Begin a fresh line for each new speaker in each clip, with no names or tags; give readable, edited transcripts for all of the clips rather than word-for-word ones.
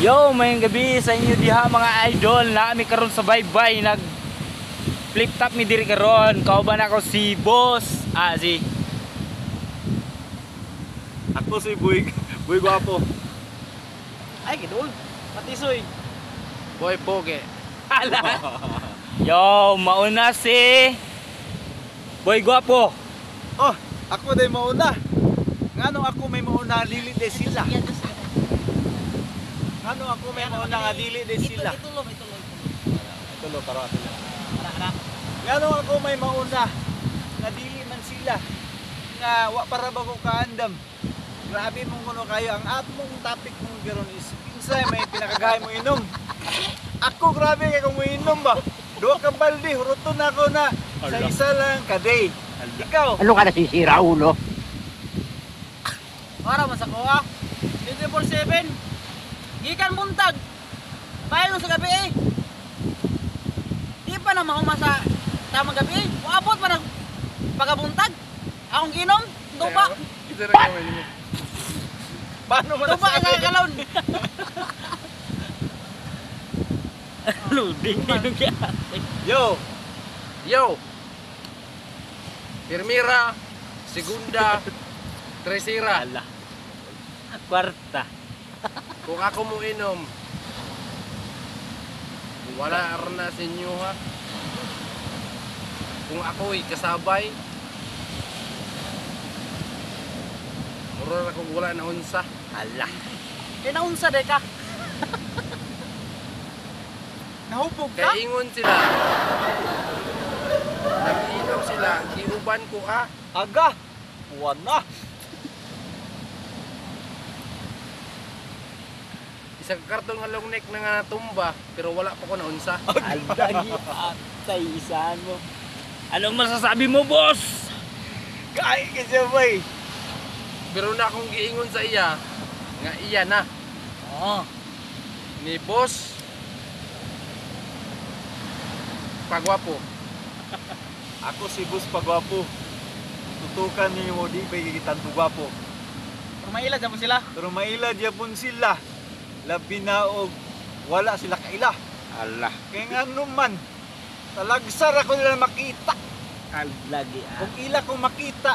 Yo, mayong gabi sa inyo diha, mga idol. Naami karon sa baybay, nag flip top mi diri karon. Kauban ako si boss. Ah, si
Ako si Buig, Buig Guwapo.
Ay, kidul. Patisoy.
Boy Poge.
Ala. Yo, mauna si Boy Guwapo.
Oh, ako day mauna. Ngano ako may mauna, dili day sila. Ngano ako may mauna nga dili day sila.
Itulo, itulo, itulo.
Tulo para ato lang.
Ara, ara.
Ngano ako may mauna nga dili man sila. Nga wa para ba ko kaandam. Grabe mong kuno kayo, ang atmong topic mong karon is kinsay may pinakagahay mo inom. Ako grabe kay kung inom ba. Duha ka balde, huruton ako na sa
Ala.
isa lang ka day. Ikaw,
Ano ka nasisira, ulo?
Para man sa kuha. 24/7. Gikan buntag. Paano sa gabi eh. Di pa na mahuma sa tamang gabi eh. Uabot pa ng pagabuntag. Akong ginom, tuba.
Ito na gawin mo.
Paano mo
Tuba
nasabi?
nga kalon.
Loading yung kaya.
Yo,
Yo! Primera, segunda, tercera.
Ala. Kwarta.
Kung ako mo inom, wala na sa inyo ha. Kung ako'y kasabay, mura na kung wala na unsa.
Ala.
Kaya naunsa de ka.
Nahubog ka?
Kaya ingon sila, nag-inom sila, giuban ko ah.
Aga, wala.
Isang karton nga long neck na nga natumba, pero wala pa ko naunsa.
Ala, giatay isahan mo. Anong masasabi mo, boss?
Kain ka siya, bay.
Pero na akong giingon sa iya, nga iya na.
Oh.
Ni boss Pagwapo.
Ako si Boss Pagwapo. Tutukan ni mo di pa gigitan gwapo.
Pero maila dyan mo sila.
Pero maila gyapon sila. Labi na og wala sila kaila.
Ala.
Kaya nga man, talagsar ako nila makita.
Ala, giatay.
Kung ila kong makita,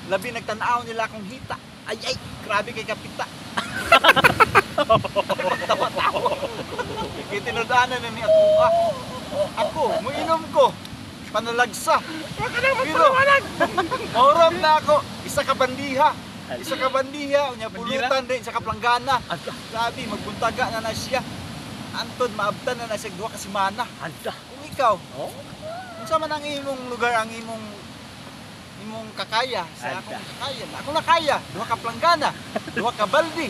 labi nagtanaw nila akong hita. Ay ay, grabe kay kapita. Tawa-tawa. Kaya tinudaanan na ni ako. Ah, ako, muinom ko. Panalagsa. Pero, maurap na ako. Isa ka bandiha. Isa ka bandiha. Unya pulutan din, isa ka planggana. Grabe, magbuntaga na na siya. Antod, maabtan na na siya 2 ka semana.
Ala.
Kung ikaw,
Oh.
unsa man ang imong lugar, ang imong imong kakaya sa
Ada.
akong kakaya. Ako na kaya, duha ka planggana, duha ka balde,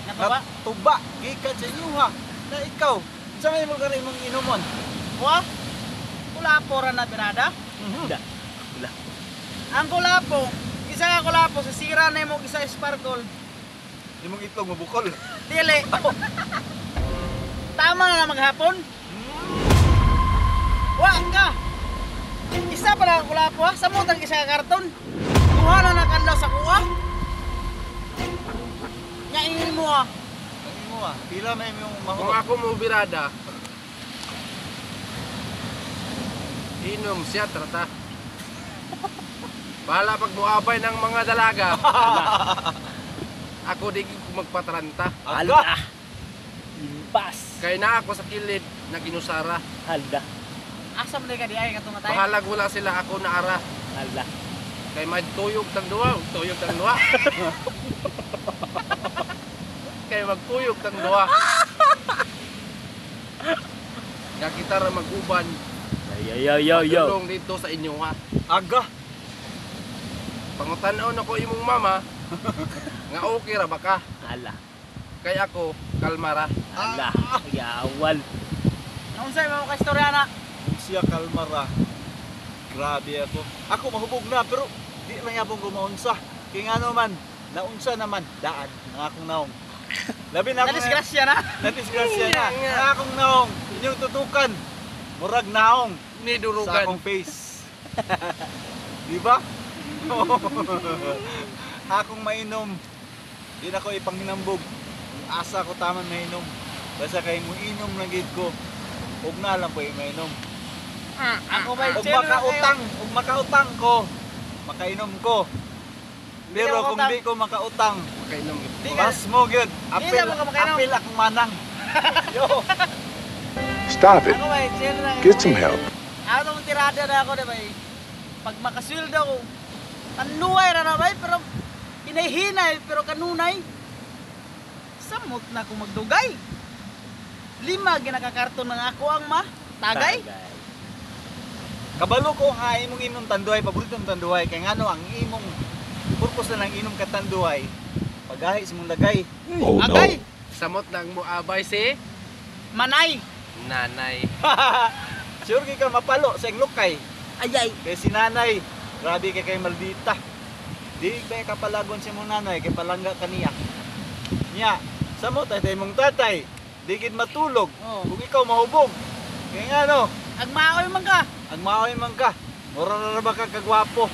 Natuba.
tuba, gikan sa inyuha. Na ikaw, unsa man imong lugar imong inumon?
Kuha. Kulapo ra na birada.
Da.
Ang kulapo, isa ka kulapo, sa sira na imong isa sparkle.
Imong itlog mabukol.
Dili. Tama na na maghapon. Wa ka. Isa pa lang ang kulapo ha. Samutang isa ka karton. Duha na nakadlaw sa kuha. Nya ingin mo ha.
Ang imo ah, pila may imong
Kung
mahurot.
ako mo birada, inom siya trata. Bahala pag muabay ng mga dalaga. Ako di ko magpatranta.
Ala. Impas.
Kaya na ako sa kilid na ginusara.
Ala.
Asa man ka di ay katong matay.
Bahala wala sila, ako na ara.
Ala.
Kay magtuyog tang duha, tuyog tang duha. Kay magtuyog tang duha. Nga kita ra mag-uban.
Yo yo yo yo.
Tulong dito sa inyo ha.
Aga,
Pangutanaw na ko imong mama nga okay ra ba ka?
Ala.
Kay ako kalma ra.
Ala. Yawal.
Naunsay mo ka istorya na?
kung siya kalma ra. Grabe ako. Ako mahubog na pero di lang yapon ko maunsa. Kay ngano man, naunsa naman daan ang akong naong. Labi na ako.
Nadisgrasya na.
Nadisgrasya na. Ang akong naong, inyong tutukan. Murag naong sa
Nidurugan.
akong face. Di ba? Akong mainom. Di na ko ipanghinambog. Asa ko taman mainom. Basta kay mo inom lang gid ko. Ug na lang po yung mainom.
Ako ba
Ug makautang, ug makautang ko, makainom ko. Pero
Di ka
kung
makautang.
di ko makautang,
Makainom gyud.
Di ka-
mas mo gyud. Apil,
na mo ka makainom.
apil akong manang. Yo.
Stop it.
Ako ba chill lang.
Get some help.
Ako tong tirada na ako di ba? Pag makasweldo ko, kanuay ra na ba pero hinahinay pero kanunay. Samot na ko magdugay. Lima ginakakarton ng ako ang ma tagay.
Kabalo ko nga imong inom tanduay, paborito mong tanduay kay ngano ang imong purpose na lang inom ka tanduay. Pagahi sa imong lagay.
Oh no.
Agay,
Samot nang moabay si
manay.
nanay.
Sure kay ka mapalo sa iyong lukay.
Ayay.
Kay si nanay, grabe kay kay maldita. Di ba ka palagon si mong nanay kay palangga kaniya. Nya, samo tay mong tatay, di gid matulog.
Oh.
Kung ikaw mahubog. Kay ngano,
Agmaoy man ka.
ang maoy man ka. Mura na ra ba ka kagwapo?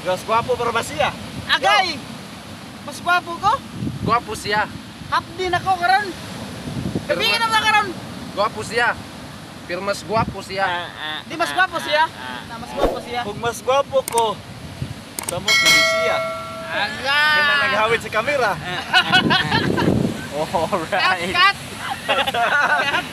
Gas gwapo para ba siya?
Agay. Mas gwapo ko.
Gwapo siya.
Half din ako karon. Gabi na ba karon?
Gwapo siya. Pero mas gwapo siya.
Di mas gwapo siya. Na mas gwapo siya.
Kung mas gwapo ko, samot na ni siya.
Agay.
Kaya naghawid sa kamera.
Alright.
Cut, cut.